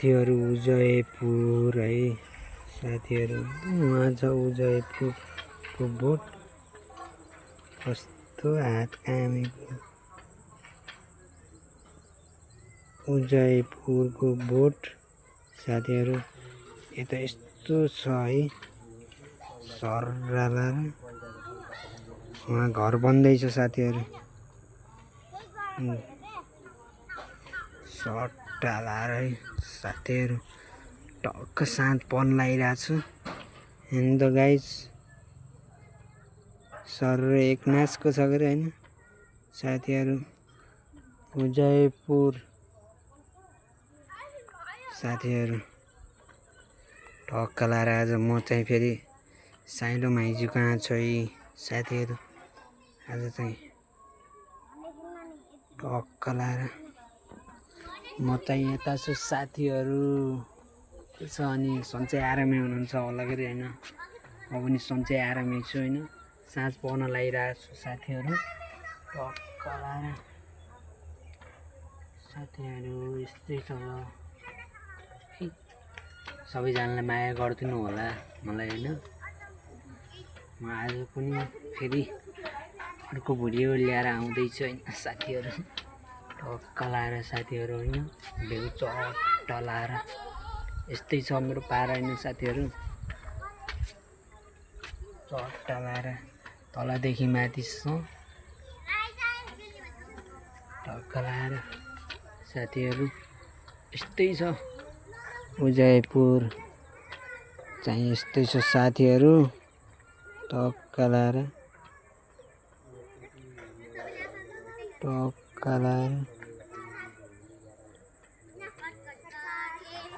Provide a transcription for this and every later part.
साथीहरू उदयपुर है साथीहरू उहाँ छ उदयपुरको बोट कस्तो हात कामेको उदयपुरको बोट साथीहरू यता यस्तो छ है सरराला उहाँ घर बन्दैछ साथीहरू सट्टा लाएर है साथीहरू टक्क साँझ पर्न लागिरहेछ एन्ड द गाइज सर एक म्याचको छ गरे हैन साथीहरू उदयपुर साथीहरू टक्क लाएर आज म चाहिँ फेरि साइलो माइजू कहाँ छ साथीहरू आज चाहिँ टक्क लाएर म चाहिँ यता छु साथीहरू के छ अनि सन्चै आरामै हुनुहुन्छ होला गरी हैन म पनि सन्चै आरामै छु हैन साँझ पर्न लागिरहेको छु साथीहरू टक्क लाएर साथीहरू यस्तै छ सबैजनालाई माया गरिदिनु होला मलाई हैन म आज पनि फेरि अर्को भिडियो ल्याएर आउँदैछु हैन साथीहरू टक्क लाएर साथीहरू हैन भेउ चट्ट लाएर यस्तै छ मेरो पारा हैन साथीहरू चट्ट लाएर तलदेखि माथिसम्म टक्क लाएर साथीहरू यस्तै छ उदयपुर चाहिँ यस्तै छ साथीहरू टक्क लाएर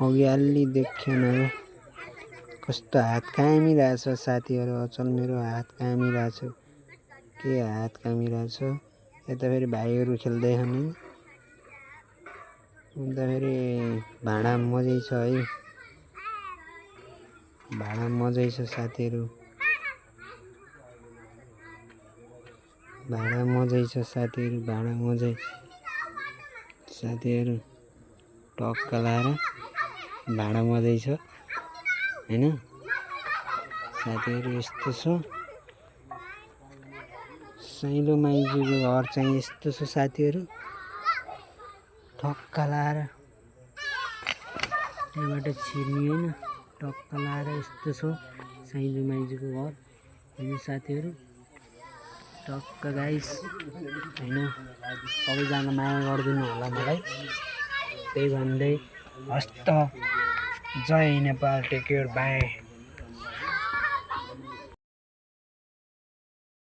अघि अलि देख्यो न कस्तो हात कामिरहेछ साथीहरू अचल मेरो हात कामिरहेछ के हात कामिरहेछ यता फेरि भाइहरू खेल्दैछन् अन्त फेरि भाँडा मजै छ है भाँडा मजै छ साथीहरू भाँडा मजै छ साथीहरू टक्क लाएर भाँडा मजै छ हैन साथीहरू यस्तो छ साइलो माइजूको घर चाहिँ यस्तो छ साथीहरू टक्क लाएर त्यहाँबाट छिर्ने हैन टक्क लाएर यस्तो छ साइलो माइजूको घर हैन साथीहरू टक्क गाइस हैन सबैजना माया गरिदिनु होला मलाई त्यही भन्दै हस्त जय नेपाल टेक केयर बाई।